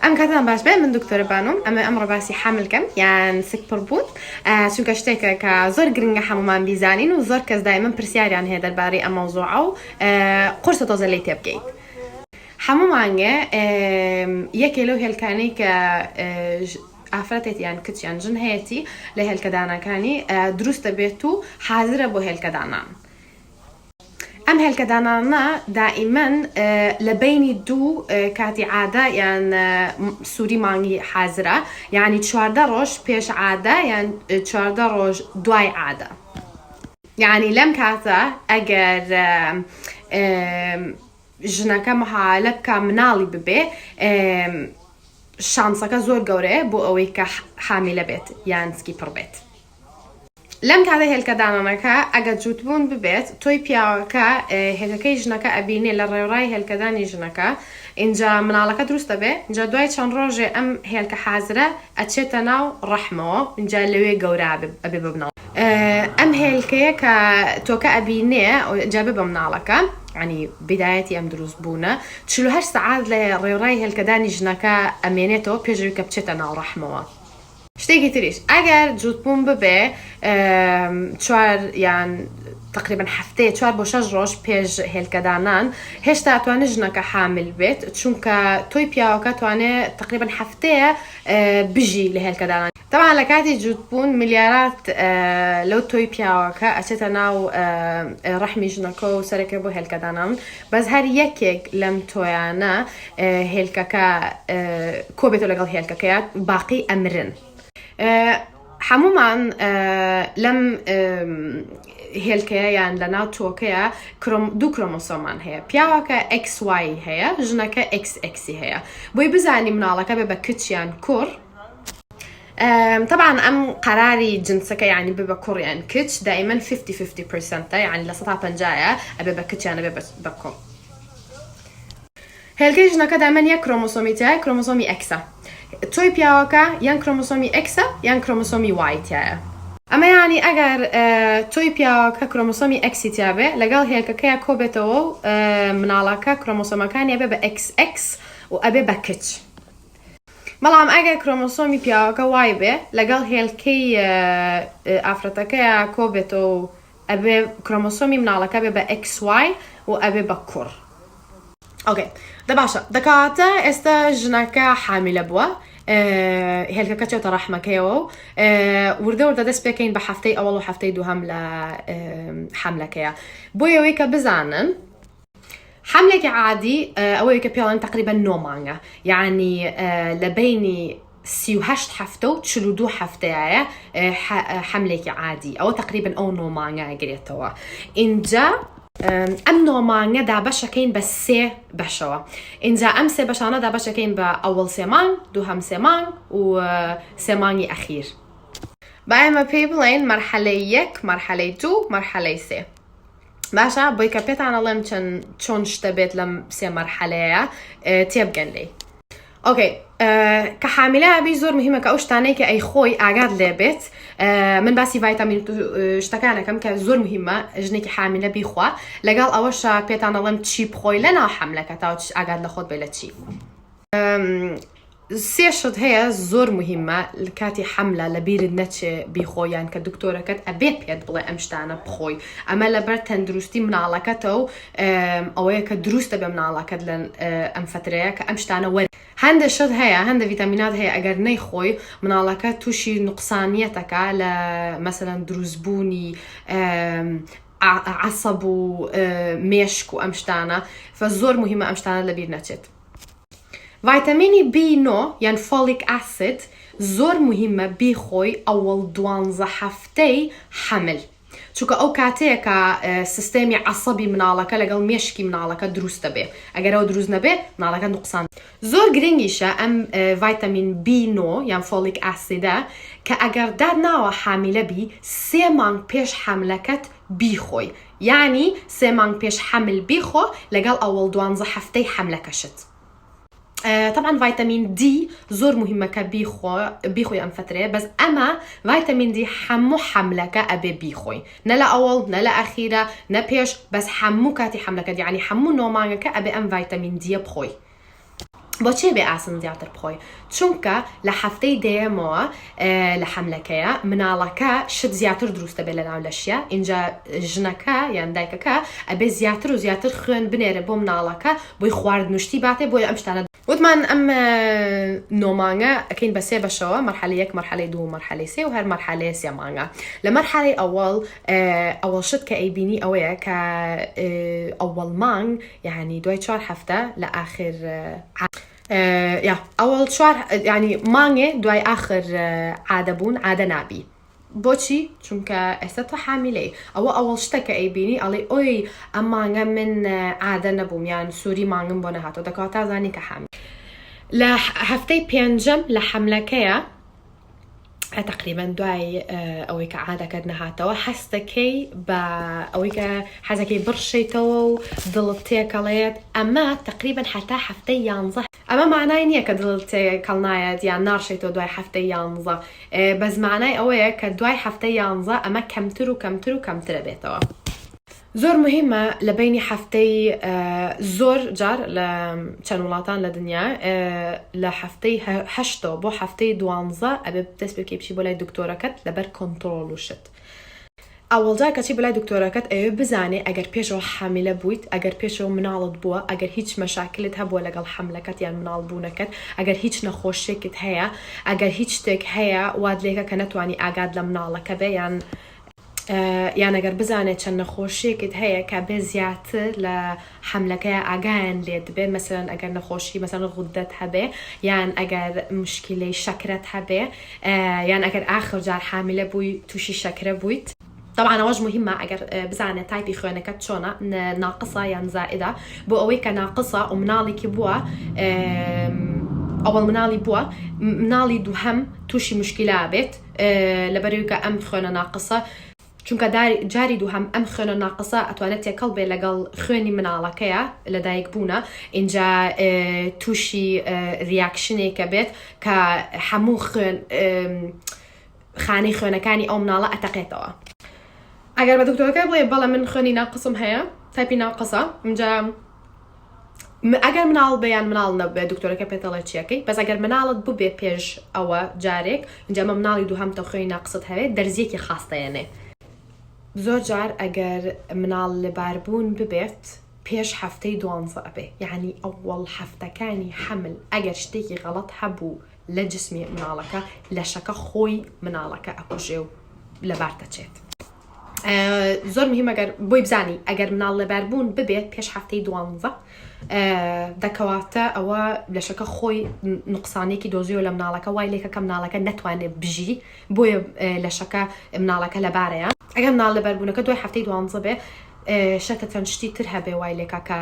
ئەم کاتان باش بێ من دکتۆرە بانوم ئەمە ئەمڕۆ باسی حەمل کەم یان سکپڕ بوون چونکە شتێکە کە زۆر گرنگە هەمومان بیزانین و زۆر کەس دایمەن پرسیاریان هەیە دەربارەی ئەم مەوزوعە و قورسە تۆزە لێی تێبگەیت. هەموو مانگێ یەکێ لەو هێلکانەی کە ئافرەتێت یان کچ یان ژن هەیەتی لە هێلکەدانەکانی دروست دەبێت و حازرە بۆ هێلکەدانان. ئەم هێلکەدانانە دائیمەن لە بەینی دوو کاتی عادە یان سوری مانگی حازرە یانی 14 ڕۆژ پێش عادە یان 14 ڕۆژ دوای عادە. یانی لەم کاتە ئەگەر ژنەکە محاولە بکا مناڵی ببێ شانسەکە زۆر گەورەیە بۆ ئەوەی کە حامیلە بێت یان سکی پڕ بێت. لەم کاتە هێلکە دانانەکە ئەگەر جووتبوون ببێت تۆی پیاوەکە هێلکەکەی ژنەکە ئەبینێ لە ڕێوڕای هێلکەدانی ژنەکە ئینجا مناڵەکە دروست دەبێ ئینجا دوای چەند ڕۆژێ ئەم هێلکە حازرە ئەچێتە ناو ڕەحمەوە ئینجا لەوێ گەورە ئەبێ بە مناڵ ئەم هێلکەیە کە تۆکە ئەبینێ ئینجا بێ بە مناڵەکە یانی بیدایەتی ئەم دروست بوونە 48 سەعات لە ڕێوڕای هێلکەدانی ژنەکە ئەمێنێتەوە پێش ئەوەی کە بچێتە ناو ڕەحمەوە. شتێکی تریش ئەگەر جووتبوون ببێ چوار یان تقریبا هەفتەیە چوار بۆ شەش ڕۆژ پێش هێلکەدانان هێشتا توانێت ژنەکە حامل بێت چونکە تۆی پیاوەکە توانێ تقریبا هەفتەیە بژی لە هێلکەدانان تەبعەن لە کاتی جووتبوون ملیارات لەو تۆی پیاوەکە ئەچێتە ناو ڕەحمی ژنەکە و سەرەکە بۆ هێلکەدانان بەس هەر یەکێک لەم تۆیانە هێلکەکە کۆبێتەوە لەگەڵ هێلکەکەیا باقی ئەمرن هەمومان لەم هێلکەیە یان لە ناو تۆکەیە دوو کرۆمۆسۆمان هەیە پیاوەکە XY هەیە ژنەکە XX هەیە بۆی بزانی مناڵەکە بێ بە کچ یان کوڕ طبعا ئەم قەراری جنسەکە یعنی بێ بە کوڕ یان کچ دائما 50-50% یعنی لە سەدا پەنجایە ئەبێ بە کچ یان ئەبێ بە کوڕ هێلکەی ژنەکە دایمەن یەک کرۆمۆسۆمی تیایە کرۆمۆسۆمی X ە تۆی پیاوەکە یان کرۆمۆسۆمی X ە یان کرۆمۆسۆمی Y تیایە. ئەمە یانی ئەگەر تۆی پیاوەکە کرۆمۆسۆمی X ی تیابێ لەگەڵ هێلکەکەیا کۆبێتەوە و مناڵەکە کرۆمۆسۆمەکانی ئەبێ بە ئێکس ئێکس و ئەبێ بە کچ. بەڵام ئەگەر کرۆمۆسۆمی پیاوەکە Y بێ لەگەڵ هێلکەی ئافرەتەکەیا کۆبێتەوە و ئەبێ کرۆمۆسۆمی مناڵەکە بێ بە XY و ئەبێ بە کوڕ. okay دە باشە دەکاتە ئێستا ژنەکە حامیلە بووە هێلکەکە چێتە ڕەحمەکەیەوە و وردە وردە دەست پێکەین بە هەفتەی ئەوەڵ و هەفتەی دووهەم لە حەملەکەیە بۆ ئەوەی کە بزانن حەملێکی عادی ئەوەیە کە پێڵێن تقریبا نۆ مانگە یعنی لە بینی 38 هەفتە و 42 هەفتەیە حەملێکی عادی ئەوە تقریبا ئەو نۆ مانگە ئەگرێتەوە اینجا ئەم نۆ مانگە دابەشەکەین بە سێ بەشەوە ئینجا ئەم سێ بەشانە دابەشەکەین بە ئەوەڵ سێ مانگ دووهەم سێ مانگ و سێ مانگی ئەخیر با ئێمە پێی بڵێین مەرحەلەی یەک مەرحەلەی دوو مەرحەلەی سێ باشە بۆی کە پێتان ئەڵێم چەند چۆن شتە بێت لەم سێ مەرحەلەیە تێبگەن لێی okay کە حامیلە ئەبی زۆر مهمە کە ئەو شتانەی کە ئەی خۆی ئاگات لێ بێت من باسی ڤایتامین شتەکانەکەم کە زۆر مهمە ژنێکی حامیلە بیخوا لەگەڵ ئەوەشا پێتان ئەڵێم چی بخۆی لە ناو حەملەکە تا ئاگات لە خۆت بێ لە چی سێ شت هەیە زۆر مهمە لە کاتی حەملە لە بیرت نەچێ بیخۆ یان کە دکتۆرەکەت ئەبێ پێت بڵێ ئەم شتانە بخۆی ئەمە لەبەر تەندروستی مناڵەکەتە و ئەوەیە کە دروستە بێ مناڵەکەت لە ئەم فترەیە کە ئەم شتانە وەر هەندە شت هەیە هەندە ڤیتامینات هەیە ئەگەر نەیخۆی مناڵەکە تووشی نوقسانیەتەکە لە مەسەلەن دروستبوونی عەسەب و مێشک و ئەم شتانە فە زۆر مهمە ئەم شتانە لەبیر نەچێت. ڤایتامینی بی نۆ یان folic acid زۆر موهیمە بیخۆی ئەوەڵ دوانزە هەفتەی حەمل چونکە ئەو کاتەیە کە سیستێمی عەسەبی مناڵەکە لەگەڵ مێشکی مناڵەکە دروست دەبێ ئەگەر ئەوە دروست نەبێ مناڵەکە نوقسان زۆر گرنگیشە ئەم ڤایتامین بی نۆ یان folic acid ە کە ئەگەر دات ناوە حامیلە بی سێ مانگ پێش حەملەکەت بیخۆی یانی سێ مانگ پێش حەمل بیخۆ لەگەڵ ئەوەڵ دوانزە هەفتەی حەملەکەشت. تەبعەن ڤایتامین دی زۆر موهیمە کە بیخۆ بیخۆی ئەم فەترەیە بەس ئەمە ڤایتامین دی حەموو حەملەکە ئەبێ بیخۆی نە لە ئەوەڵ نە لە ئەخیرە نە پێش بەس حەموو کاتی حەملەکەت یانی حەموو نۆ مانگەکە ئەبێ ئەم ڤایتامین دیە بخۆی. بۆچی بێ ئاسن زیاتر بخۆی؟ چونکە لە هەفتەی دەیەمەوە لە حەملەکەیە مناڵەکە شت زیاتر دروست دەبێت لەناو لەشیا ئینجا ژنەکە یان دایکەکە ئەبێ زیاتر و زیاتر خوێن بنێرێ بۆ مناڵەکە بۆی خواردن و شتی باتێ بۆیە ئەم شتانە وتمان ئەم نۆ مانگە ئەکەین بە سێ بەشەوە مەرحەلەی یەک مەرحەلەی دوو و مەرحەلەی سێ و هەر مەرحەلەیە سێ مانگە لە مەرحەلەی ئەوەڵ ئەوەڵ شت کە ئەیبینی ئەوەیە کە ئەوەڵ مانگ یعنی دوای چوار هەفتە لە ئاخر یا ئەوەڵ چوار یعنی مانگێ دوای ئاخر عادە بوون عادە نابی بۆچی چونکە ئێستا تۆ حامیلەی ئەوە ئەوەڵ شتە کە ئەیبینی ئەڵێی ئۆی ئەم مانگە من عادە نەبووم یان سوری مانگم بۆ نەهاتەوە دەکەوە تا زانی کە حامیلەی لە هەفتەی پێنجەم لە حەملەکەیە تقریبا دوای ئەوەی کە عادەکەت نەهاتەوە هەستەکەی بە ئەوەی کە حەزەکەی بڕشیتەوە و دڵت تێکەڵێت ئەمە تقریبا حتا هەفتەی یانزە ئەمە مانای نییە کە دڵت تێکەڵ نایەت یان ناڕشێیتەوە دوای هەفتەی یانزە، بەس مانای ئەوەیە کە دوای هەفتەی یانزە ئەمە کەمتر و کەمتر و کەمتر ئەبێتەوە. زۆر موهیمە لە بەینی هەفتەی زۆر جار لە چەند وڵاتان لە دنیا لە هەفتەی هەشتەوە بۆ هەفتەی دوانزە ئەبێ دەست پێ بکەی بچی بۆ لای دکتۆرەکەت لەبەر کۆنتڕۆڵ و شت. ئەوەڵجار کەچی بەلای دکتۆرەکەت ئەیەوێ بزانێ ئەگەر پێشەوە حامیلە بوویت ئەگەر پێشەوە مناڵت بووە ئەگەر هیچ مەشاکلت هەبووە لەگەڵ حەملەکەت یان مناڵ بوونەکەت ئەگەر هیچ نەخۆشیەکت هەیە ئەگەر هیچ شتێک هەیە وات لێکە کە نەتوانی ئاگات لە مناڵەکە بێ یان یان ئەگەر بزانێ چەند نەخۆشیەکت هەیە کە بێ زیاتر لە حەملەکەیا ئاگایان لێت بێ مەسەلەن ئەگەر نەخۆشی مەسەلەن غودەت هەبێ یان ئەگەر مشکیلەی شەکرەت هەبێ یان ئەگەر ئاخر جار حامیلە بووی تووشی شەکرە بوویت. تەبعەن ئەوەش موهیمە ئەگەر بزانێ تایپی خوێنەکەت چۆنە ناقسە یان زائدە بۆ ئەوەی کە ناقسە و مناڵێکی بووە ئەوەڵ مناڵی بووە مناڵی دووهەم تووشی مشکیلە بێت لەبەرەوەی کە ئەم خوێنە ناقسە چونکە جاری دووهەم ئەم خوێنە ناقسە ئەتوانێت تێکەڵ بێ لەگەڵ خوێنی مناڵەکەیا لە دایک بوونە ئینجا تووشی reaction ێکە بێت کە هەموو خوێن خانەی خوێنەکانی ئەو مناڵە ئەتەقێتەوە. ئەگەر بە دکتۆرەکە بڵێ بەڵێ من خوێنی ناقسم هەیە تایپی ناقسە ئینجا ئەگەر مناڵ بێ یان مناڵ نەبێ دکتۆرەکە پێت دەڵێ چیەکەی بەس ئەگەر مناڵت ببێ پێش ئەوە جارێک ئینجا ئەمە مناڵی دووهەم تۆ خوێنی ناقست هەبێ دەرزیەکی خاص دەیەنێ. زۆر جار ئەگەر مناڵ لەباربوون ببێت پێش هەفتەی دوانزە ئەبێ یانی ئەوەڵ هەفتەکانی حەمل ئەگەر شتێکی غەڵەت هەبوو لە جسمی مناڵەکە لەشەکە خۆی مناڵەکە ئەکوژێ و لەبار دەچێت. زۆر مهمە گەر بۆی بزانی ئەگەر مناڵ لەباربوون ببێت پێش هەفتەی دوانزە دەکەواتە ئەوە لەشەکە خۆی نقصانێکی دۆزیەوە لە مناڵەکە وای لێکە کە مناڵەکە نەتوانێت بژی بۆیە لەشەکە مناڵەکە لەبارەیە ئەگەر مناڵ لەبەربوونەکە دوای هەفتەی دوانزە بێ شەرتە چەند شتی تر هەبێ وای لێکا کە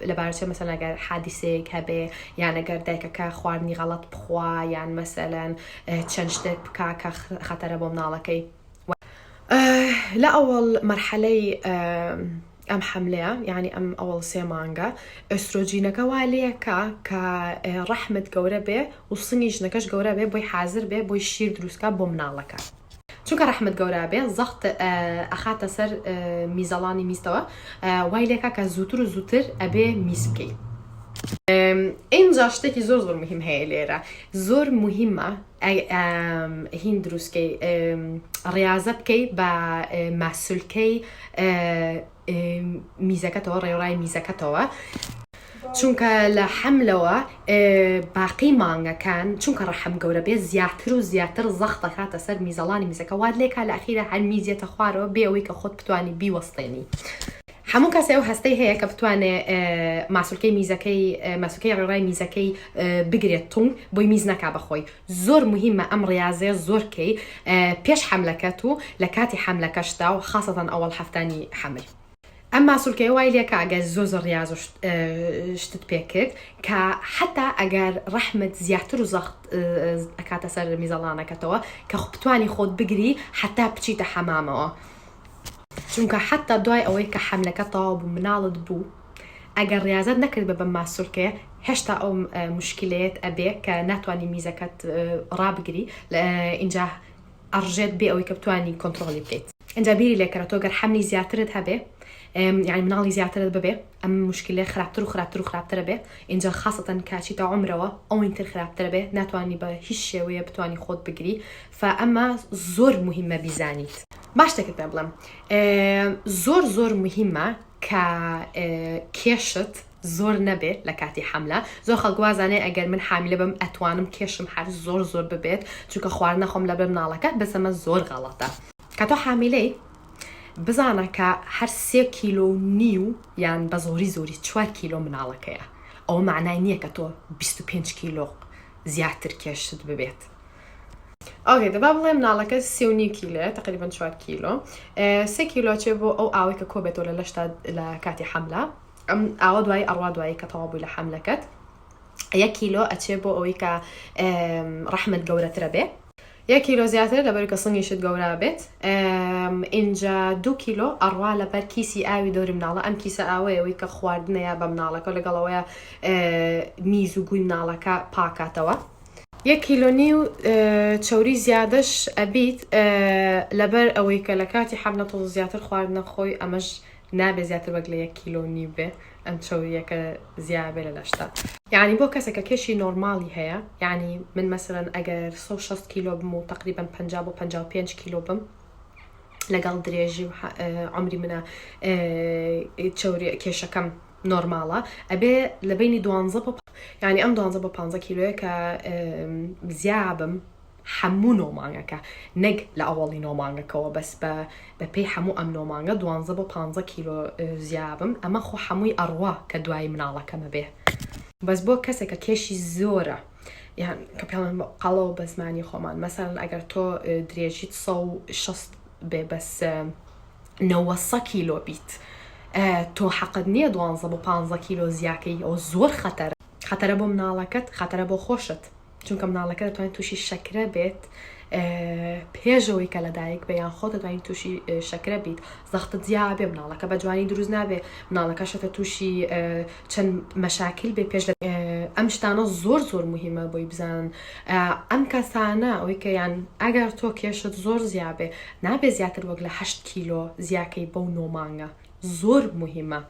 لەبارچێ مەسەلەن ئەگەر حادیسەیەک هەبێ یان ئەگەر دایکەکە خواردنی غەڵەت بخوا یان مەسەلەن چەند شتێک بکا کە خەتەرە بۆ مناڵەکەی لە ئەوەڵ مەرحەلەی ئەم حەملەیە یعنی ئەم ئەوەڵ سێ مانگە ئۆسترۆجینەکە وا لێکا کە ڕەحمت گەورە بێ و سنگی ژنەکەش گەورە بێ بۆی حازر بێ بۆی شیر دروستکا بۆ مناڵەکە چونکە ڕەحمت گەورە بێ زەخت ئەخاتە سەر میزەڵانی میزتەوە وای لێکا کە زووتر و زووتر ئەبێ میز بکەی. ئینجا شتێکی زۆر زۆر مهم هەیە لێرە زۆر مهمە هین دروستکەی ڕاضە بکەی بە ماسولکەی میزەکەتەوە ڕێڕای میزەکەتەوە چونکە لە حەملەوە باقی مانگەکان چونکە ڕەحم گەورە بێ زیاتر و زیاتر زەخت دەکاتە سەر میزەڵانی میزەکە وات لێکا لە ئەخیرا هەر میزیەتە خوارەوە بێ ئەوەی کە خۆت بتوانی بیوەستێنی. هەموو کەسێ ئەو هەستەی هەیە کە بتوانێ ماسولکەی میزەکەی ماسولکەی ڕێڕای میزەکەی بگرێت تونگ بۆی میز نەکا بەخۆی زۆر مهمە ئەم ڕاضەیە زۆر کەی پێش حەملەکەت و لە کاتی حەملەکەشتا و خاسەتەن ئەوەڵ هەفتانی حەمل. ئەم ماسولکەیە وای لێکا ئەگەر زۆر زۆر ڕاضە و شتت پێ کرد کە حەتا ئەگەر ڕەحمت زیاتر و زەخت ئەکاتە سەر میزەڵانەکەتەوە کە بتوانی خۆت بگری حەتا بچیتە حەمامەوە چونکە حەتا دوای ئەوەی کە حەملەکە تەواو بوو مناڵت بوو ئەگەر ڕاضەت نەکرد بە بەم ماسولکەیە هێشتا ئەو مشکلەیەت ئەبێ کە ناتوانی میزەکەت ڕابگری ئینجا ئەڕژێت بێ ئەوەی کە بتوانی کۆنتڕۆڵی بکەیت. ئینجا بیری لێکەرە تۆ گەر حەملی زیاترت هەبێ یانی مناڵی زیاترت ببێ ئەم موشکیلەیە خراپتر و خراپتر و خراپترە بێ ئینجا خاسەتەن کە ئەچیتە عومرەوە ئەوەین تر خراپترە بێ ناتوانی بە هیچ شێوەیە بتوانی خۆت بگری فە ئەمە زۆر موهیمە بیزانیت. با شتێکت پێ بڵێم زۆر زۆر موهیمە کە کێشت زۆر نەبێ لە کاتی حەملە زۆر خەڵک وازانێ ئەگەر من حامیلە بم ئەتوانم کێشم هەر زۆر زۆر ببێت چونکە خواردنە خۆم لەبەر مناڵەکە بەس ئەمە زۆر غەڵەتە کە تۆ حامیلەی بزانە کە هەر سێ کیلۆ و نیو یان بە زۆری زۆری چوار کیلۆ مناڵەکەیە ئەوە مەعنای نییە کە تۆ 25 کیلۆ زیاتر کێشت ببێت. okay دەبا بڵێ مناڵەکە سێ و نیو کیلۆیە تقریبا چوار کیلۆ سێ کیلۆ چێ بۆ ئەو ئاوەی کە کۆبێتەوە لە لەشتا لە کاتی حەملە ئەم ئاوە دوایی ئەڕوا دوایی کە تەواو بووی لە حەملەکەت یەک کیلۆ ئەچێ بۆ ئەوەی کە ڕەحمت گەورەترە بێ یەک کیلۆ زیاتر لەبەر کە سنگیشت گەورە بێت ئینجا دوو کیلۆ ئەڕوا لەبەر کیسی ئاوی دەوری مناڵە ئەم کیسە ئاوەیە ئەوەی کە خواردنەیە بە مناڵەکە لەگەڵەوەیە میز و گوی مناڵەکە پاکاتەوە. یەک کیلۆ نیو چەوری زیادەش ئەبیت لەبەر ئەوەی کە لە کاتی حەملە تۆز زیاتر خواردنە خۆی ئەمەش نابێ زیاتر وەک لە یەک کیلۆ نیو بێ ئەم چەوریە کە زیا بێ لە لەشتا. یەعنی بۆ کەسێک کە کێشی نۆرماڵی هەیە یەعنی من مەسەلەن ئەگەر 160 کیلۆ بم و تەقریبەن 50 بۆ 55 کیلۆ بم لەگەڵ درێژی و عەمری منە چەوری کێشەکەم نۆرماڵە ئەبێ لە بەینی دوانزە بۆ یانی ئەم دوانزە بۆ پانزە کیلۆیە کە زیابم حەموو نۆ مانگەکە نەک لە ئەوەڵی نۆ مانگەکەوە بەس بە بە پێی حەموو ئەم نۆ مانگە دوانزە بۆ پانزە کیلۆ زیابم ئەمە خۆ حەمووی ئەڕوا کە دوایی مناڵەکەمە بێ بەس بۆ کەسێک کە کێشی زۆرە یان کە پێڵێن قەڵەو بە زمانی خۆمان مەسەلەن ئەگەر تۆ درێژیت 160 بێ بەس نەوەسە کیلۆ بیت تۆ حەقت نییە دوانزە بۆ پانزە کیلۆ زیاکەی ئەوە زۆر خەتەرە خەتەرە بۆ مناڵەکەت خەتەرە بۆ خۆشت چونکە مناڵەکە دەتوانێت تووشی شەکرە بێت پێشەوەی کە لەدایک بێ یان خۆ دەتوانین تووشی شەکرە بیت زەختت زیا بێ مناڵەکە بە جوانی دروست نابێ مناڵەکە شتە تووشی چەند مەشاکل بێ پێش لە ئەم شتانە زۆر زۆر مهمە بۆی بزانن ئەم کەسانە ئەوەی کە یان ئەگەر تۆ کێشت زۆر زیابێ نابێ زیاتر وەک لە هەشت کیلۆ زیاکەی بەو نۆ مانگە زۆر مهمە.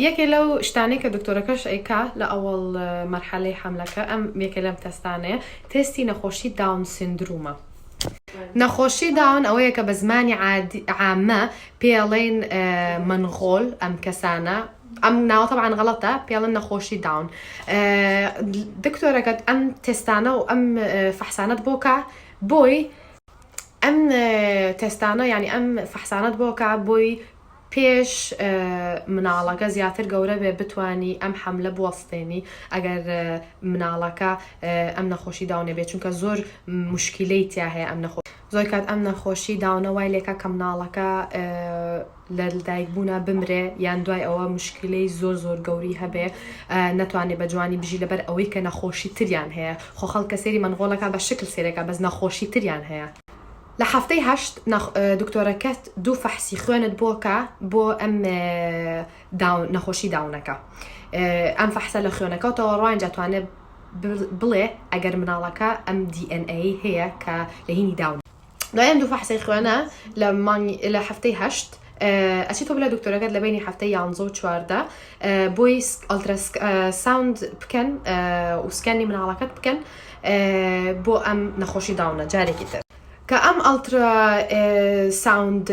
یەکێ لەو شتانەی کە دکتۆرەکەش ئەیکا لە ئەوەڵ مەرحەلەی حەملەکە ئەم یەکێ لەم تەستانەیە تێستی نەخۆشی داون سیندرومە. نەخۆشی داون ئەوەیە کە بە زمانی عادی عامە پێی ئەڵێن مەنغۆل ئەم کەسانە ئەم ناوە تەبعەن غەڵەتە پێڵن نەخۆشی داون دکتۆرەکەت ئەم تێستانە و ئەم فەحسانەت بۆکە بۆی ئەم تێستانە یانی ئەم فەحسانەت بۆکە بۆی پێش مناڵەکە زیاتر گەورە بێ بتانی ئەم حەملە بوەستێنی ئەگەر مناڵەکە ئەم نەخۆشی داونێ بێ چونکە زۆر مشکلەی تیا هەیە ئەم نەخۆ زۆر کات ئەم نەخۆشی داونە وای لێکا کە مناڵەکە لە دایک بوونا بمرێ یان دوای ئەوە مشکلەی زۆر زۆر گەوری هەبێ نەتوانێ بە جوانی بژی لەبەر ئەوەی کە نەخۆشی تریان هەیە خۆ خەڵک کە سەیری مەنغۆڵەکا بە شکل سەیرەکا بەس نەخۆشی تریان هەیە. لە هەفتەی هەشت دکتۆرەکەت دوو فەحسی خوێنت بۆ کا بۆ ئەم داون نەخۆشی داونەکە ئەم فەحسە لە خوێنەکەوتەوە ڕۆین جاتوانێ بڵێ ئەگەر مناڵەکە ئەم DNA هەیە کە لە هینی داون دوای ئەم دوو فەحسەی خوێنە لە مانگی لە هەفتەی هەشت ئەچیتەوە بلای دکتۆرەکەت لە بینی هەفتەی یانزە و چواردە بۆی ultrasound بکەن و scan ی مناڵەکەت بکەن بۆ ئەم نەخۆشی داونە جارێکی تر کە ئەم ultrasound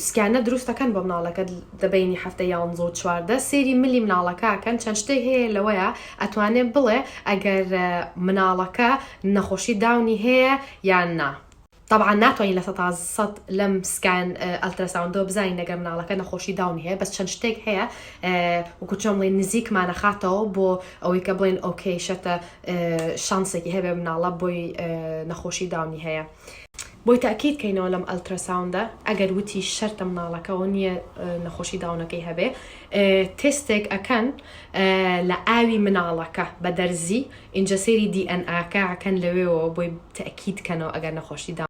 scan ە دروستەکەن بۆ مناڵەکەت لە بینی هەفتە یانزە و چواردە سێری ملی مناڵەکەکەن چەند شتێک هەیە لەوەیە ئەتوانێ بڵێ ئەگەر مناڵەکە نەخۆشی داونی هەیە یان نا. تەبعەن ناتوانین 100% لەم scan ultrasound ەوە بزانین ئەگەر مناڵەکە نەخۆشی داونی هەیە بەس چەند شتێک هەیە وەکو چۆن بڵێین نزیکمان ئەخاتەوە بۆ ئەوەی کە بڵێن okay شەتە شانسێکی هەبێ مناڵە بۆی نەخۆشی داونی هەیە بۆی تاکید کەینەوە لەم ultrasound ە ئەگەر وتی شەرتە مناڵەکەەوە نییە نەخۆشی داونەکەی هەبێ تێستێک ئەکەن لە ئاوی مناڵەکە بە دەرزی ئینجا سەیری DNA کە ئەکەن لەوێوە بۆی تەئکید کەنەوە ئەگەر نەخۆشی داون.